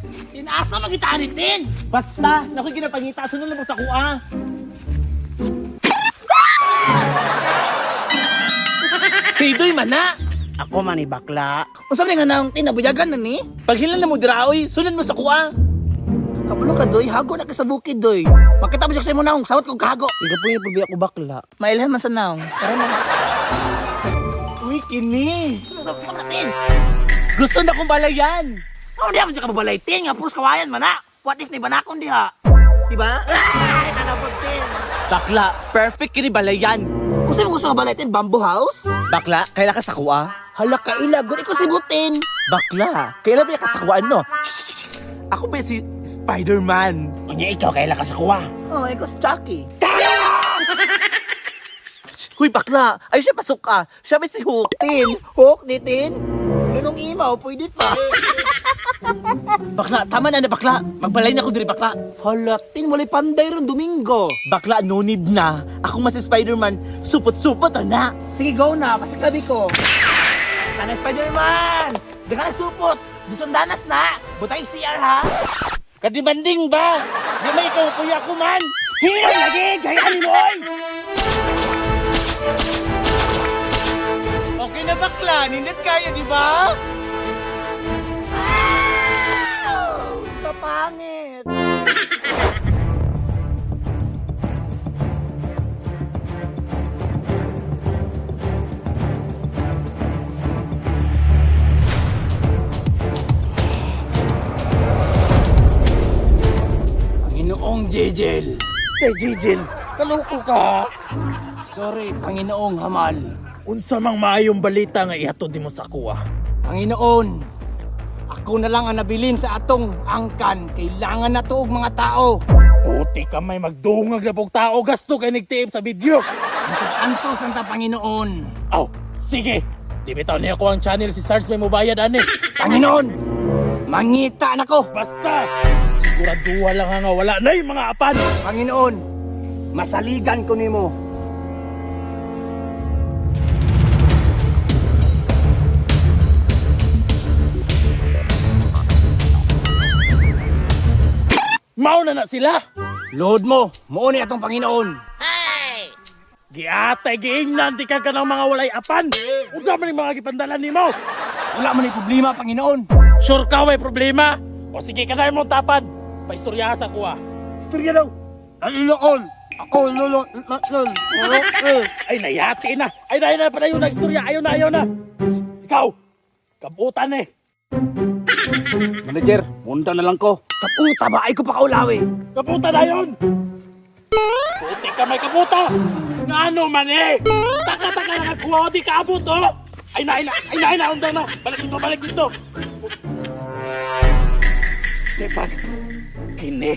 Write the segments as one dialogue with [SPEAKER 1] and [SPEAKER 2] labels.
[SPEAKER 1] Tinasa magita ni Tin!
[SPEAKER 2] Basta, nakoy ginapangita sunod lang mo sa kuha. Sidoy man na.
[SPEAKER 1] Ako man ni bakla. Unsa man nga naong Tin, nabuyagan na ni?
[SPEAKER 2] Paghilan na mo dira oy, sunod mo sa kuha.
[SPEAKER 1] Kabalo ka doy, hago na ka sa bukid doy. Makita mo siya sa imo naong, sawat kog kahago.
[SPEAKER 2] Igapoy na pud ako bakla.
[SPEAKER 1] Mailhan man sa naong. Tara na.
[SPEAKER 2] Uy, kini.
[SPEAKER 1] Sa sa Tin.
[SPEAKER 2] Gusto na kong balayan.
[SPEAKER 1] Oh, di ako ka babalay Tin, nga puros kawayan man na. What if ni banakon diha?
[SPEAKER 2] Diba?
[SPEAKER 1] Ay, nanabot Tin.
[SPEAKER 2] Bakla, perfect kini balayan.
[SPEAKER 1] Kung sino gusto ka balay Tin, bamboo house?
[SPEAKER 2] Bakla, kaila ka sa kuha?
[SPEAKER 1] Hala ka ila, gud ikaw sibutin.
[SPEAKER 2] Bakla, kaila ba ka sa kuha no? Ako ba si Spider-Man?
[SPEAKER 1] Unya ikaw kaila ka sa kuha. Oh, ikaw si Chucky.
[SPEAKER 2] Huy, bakla! Ay, siya pasok ka! Siya ba si Hook?
[SPEAKER 1] Tin, hook ni Tin. Lunong imaw, pwede pa.
[SPEAKER 2] Bakla, tama na na bakla! Magbalay na ako diri bakla!
[SPEAKER 1] Hala, Tin, walay panday ron Domingo.
[SPEAKER 2] Bakla, no need na! Ako mas si Spider-Man, supot-supot na!
[SPEAKER 1] Sige, go na. Kasi kabi ko. Kana Spider-Man! Diyan ka supot! Dusundanas na! Butay CR ha!
[SPEAKER 2] Kadimanding ba? Di man ikaw kuya ko man! Hirap lagi! Gayaan mo oy! Okay na bakla, nindot kaya, di ba?
[SPEAKER 1] Kapangit!
[SPEAKER 3] Panginoong Jejel.
[SPEAKER 2] Sa Jijil, kaloko ka!
[SPEAKER 3] Sorry, Panginoong Hamal.
[SPEAKER 4] Unsa mang maayong balita nga ihatod nimo sa kuha?
[SPEAKER 3] Panginoon, ako na lang ang nabilin sa atong angkan. Kailangan na to og mga tao.
[SPEAKER 4] Puti ka may magdungag na pog tao gasto kay nagtiip sa video.
[SPEAKER 3] Antos-antos ang ta, Panginoon.
[SPEAKER 4] Aw, sige. Di bitaw niya ko ang channel si Sarge may mubayad ani.
[SPEAKER 3] Panginoon, mangita na ko.
[SPEAKER 4] Basta siguraduha lang nga wala na yung mga apan.
[SPEAKER 3] Panginoon, masaligan ko nimo.
[SPEAKER 4] Mao na na sila.
[SPEAKER 3] Load mo, muo ni atong Panginoon.
[SPEAKER 4] Giatay giingnan di ka kanang mga walay apan. Unsa man yung mga gipandalan nimo?
[SPEAKER 3] Wala man ay problema, Panginoon.
[SPEAKER 4] Sure ka way problema? O sige kanay mong tapad. Paistorya sa kuha.
[SPEAKER 2] Istorya daw! Ang iloon! Ako, lolo, lolo, lolo,
[SPEAKER 4] Ay nayati na. Ay na na padayon na istorya. Ayaw na ayaw na. Psst, ikaw. Kabutan eh.
[SPEAKER 3] Manager, munda na lang ko. Kaputa ba? Ay ko pa kaulawi.
[SPEAKER 4] Kabuta na yun! Puti ka may kabuta! Ngano man eh! Taka-taka na nagkuha ko, di kaabot oh! Ay na, ay na, ay na, ay na, undang na! Balik dito, balik dito! Tepag, kini,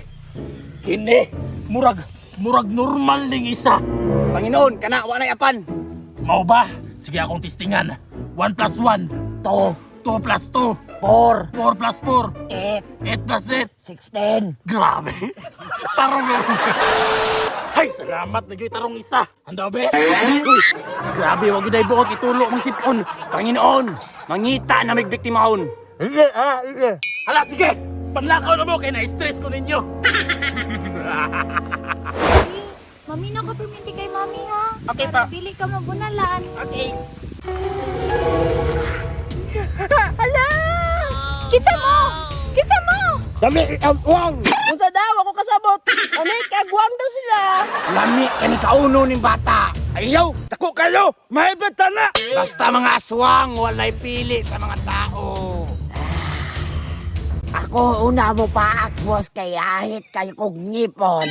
[SPEAKER 4] kini, murag, murag normal ning isa.
[SPEAKER 3] Panginoon, kana wa na'y apan.
[SPEAKER 4] Mao ba? Sige akong testingan. 1 plus 1, 2. 2 plus 2, 4. 4 plus 4,
[SPEAKER 1] 8,
[SPEAKER 4] 8 plus 8,
[SPEAKER 1] 16.
[SPEAKER 4] Grabe. Tarong yun. Ay, salamat. Nagyoy tarong isa. Handa be? Uy, grabe. Wag yun ay buot. Itulo mong sipon.
[SPEAKER 3] Panginoon, mangita na migbiktimahon.
[SPEAKER 4] Hala, sige. Panlakaw na mo kay na-stress ko ninyo.
[SPEAKER 5] Mami, na ka perminti kay mami ha.
[SPEAKER 4] Okay
[SPEAKER 5] Para
[SPEAKER 4] pa.
[SPEAKER 5] Dili ka mabunalan.
[SPEAKER 1] Okay.
[SPEAKER 5] Hala! Kinsa mo? Kinsa mo?
[SPEAKER 2] Dami, ang uwang!
[SPEAKER 6] Unsa daw ako kasabot. Ani kagwang daw sila.
[SPEAKER 3] Lami kani kauno ning bata.
[SPEAKER 4] Ayaw! Dako kayo! Mahibad na!
[SPEAKER 3] Basta mga aswang, walay pili sa mga tao.
[SPEAKER 6] Ako una mo paakbos kay ahit kay kog ngipon.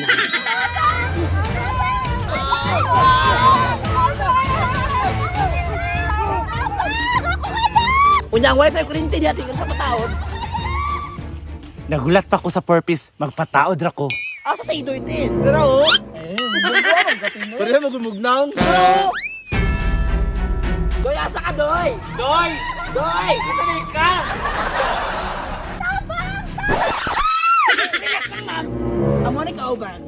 [SPEAKER 1] Unya ang wifi ko rin diha sige sa pataod.
[SPEAKER 2] Nagulat pa ko sa purpose, magpataod ra ko.
[SPEAKER 1] Asa sa idoy tin? Pero oh.
[SPEAKER 2] Pareha magumugnang.
[SPEAKER 1] Doy, asa ka doy?
[SPEAKER 2] Doy!
[SPEAKER 1] Doy!
[SPEAKER 2] Asa na ka?
[SPEAKER 1] Amo ni kauban.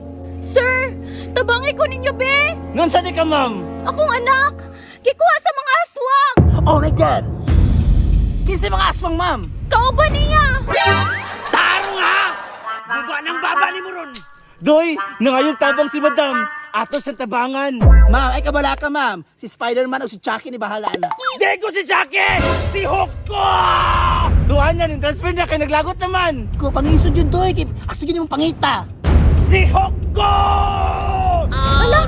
[SPEAKER 5] Sir, tabangi ko ninyo be.
[SPEAKER 2] Nun sa di ka, ma'am?
[SPEAKER 5] Akong anak, gikuha sa mga aswang.
[SPEAKER 1] Oh my God! Kinsa mga aswang, ma'am?
[SPEAKER 5] Kauban niya.
[SPEAKER 4] Ta!
[SPEAKER 2] Doy, nangayon tabang si Madam. Ato siyang tabangan.
[SPEAKER 1] Ma'am, ay kabala ka ma'am. Si Spider-Man o si Chucky ni bahala na.
[SPEAKER 4] Di ko si Jackie! Si Hulk ko!
[SPEAKER 2] Duhan na, ning transfer na kay naglagot naman.
[SPEAKER 1] Ko pangisod yun doy. Kay asa yun yung pangita.
[SPEAKER 4] Si Hulk ko!
[SPEAKER 5] Hala!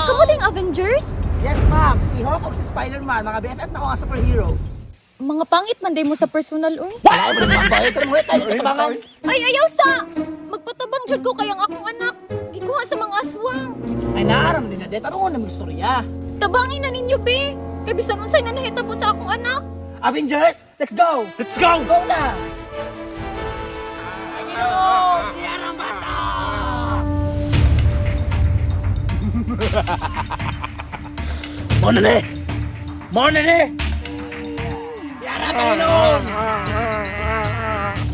[SPEAKER 5] Kamo ding Avengers?
[SPEAKER 1] Yes ma'am, si Hulk o si Spider-Man, mga BFF na ko nga superheroes.
[SPEAKER 5] Mga pangit man day mo sa personal, uy.
[SPEAKER 1] Wala mo nang ma'am. Tara mo tayo tabangan.
[SPEAKER 5] Ay, ayaw sa! Magpatabang jud ko kayang akong anak. Gikuha sa mga aswang.
[SPEAKER 1] Ay naaram din na de. Tarungon na istorya.
[SPEAKER 5] Tabangin na ninyo, be. Kay bisan unsay na nahitabo sa akong anak.
[SPEAKER 1] Avengers, let's go!
[SPEAKER 4] Let's go!
[SPEAKER 1] Go na!
[SPEAKER 4] Mo na ni! Mo na ni!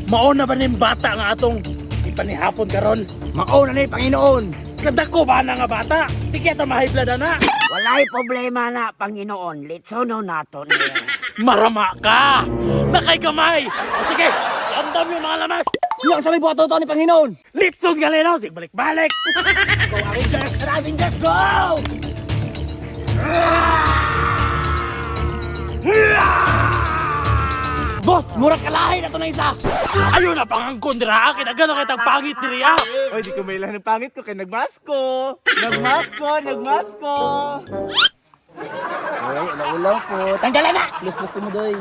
[SPEAKER 4] Mao na ba ning bata nga atong ipanihapon karon?
[SPEAKER 3] Mao na ni Panginoon.
[SPEAKER 4] Kadako ba na nga bata? Di kita mahiblada na.
[SPEAKER 6] Walay problema na, Panginoon. Litsono nato niya.
[SPEAKER 4] Marama ka! Nakay gamay! O sige, andam yung mga lamas!
[SPEAKER 3] Yung sa may buhat to ni Panginoon.
[SPEAKER 4] Litson galeno! Sige, balik-balik!
[SPEAKER 1] Go Avengers! Tara Avengers, go!
[SPEAKER 3] Boss, mura kalahi na to na isa.
[SPEAKER 4] Ayun na pangangkon dira! Kinagan na kitang pangit diri ah!
[SPEAKER 2] Oy, di ko mailan ng pangit ko kay nagmasko. Nagmasko, nagmasko.
[SPEAKER 1] Ay, ulaw-ulaw po. Tanggalan na! Lus-lus mo doy.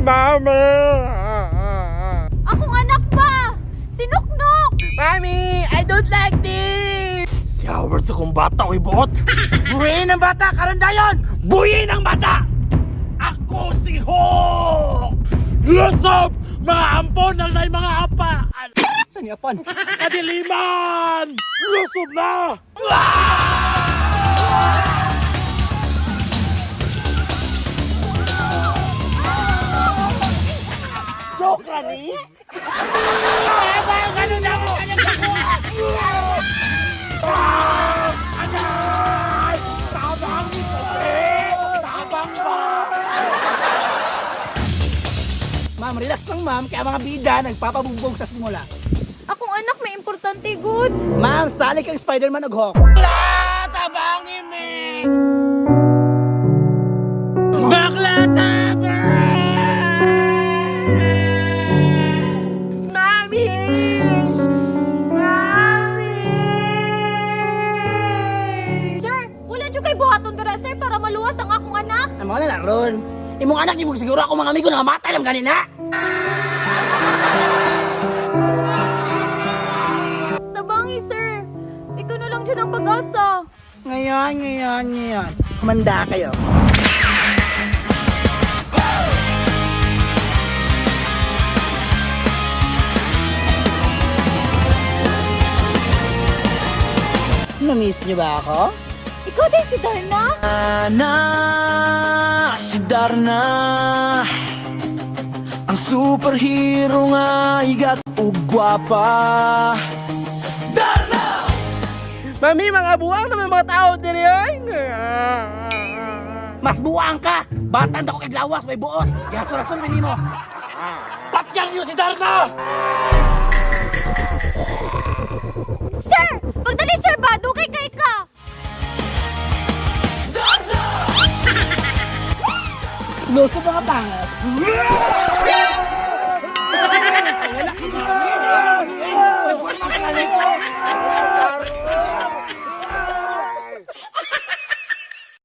[SPEAKER 2] Mama!
[SPEAKER 5] Akong anak ba? Sinuknok!
[SPEAKER 1] Mami, I don't like this!
[SPEAKER 4] Yawar sa kong bata, oy buot!
[SPEAKER 2] Buhin ang bata, karon dayon!
[SPEAKER 4] Buyin ang bata! Ako si Hulk! Lusob! Mga ampon ng nay mga apa!
[SPEAKER 3] Saan ni Apan?
[SPEAKER 4] Kadiliman! Lusob na!
[SPEAKER 1] Joke ra ni? Ma'am, relax lang ma'am, kaya mga bida nagpapabugbog sa simula.
[SPEAKER 5] Akong anak may importante good.
[SPEAKER 1] Ma'am, sali kang Spider-Man ug Hulk.
[SPEAKER 4] Tabangin mi! Bakla tabang!
[SPEAKER 1] Mami! Mami!
[SPEAKER 5] Sir, wala jud kay buhaton dira sir para maluwas ang akong anak.
[SPEAKER 1] Ang mga na ron. Imong anak imong siguro ako mga amigo nangamatay lang ganina.
[SPEAKER 5] Tabangi sir. Ikaw na lang jud ang pag-asa.
[SPEAKER 1] Ngayon, ngayon, ngayon. Humanda kayo. Namiss niyo ba ako?
[SPEAKER 5] Ikaw din si Darna?
[SPEAKER 7] Ana, si Darna. Ang superhero nga igat ug gwapa.
[SPEAKER 3] Mami, mga buwang naman mga tao diri ay.
[SPEAKER 1] Mas buwang ka! Batan ako kay lawas, may buot! Gihaksul-haksul man nimo.
[SPEAKER 4] Patyan niyo si Darna!
[SPEAKER 5] Sir, pagdali sir ba dugay kay ka.
[SPEAKER 1] Luso mga pangas.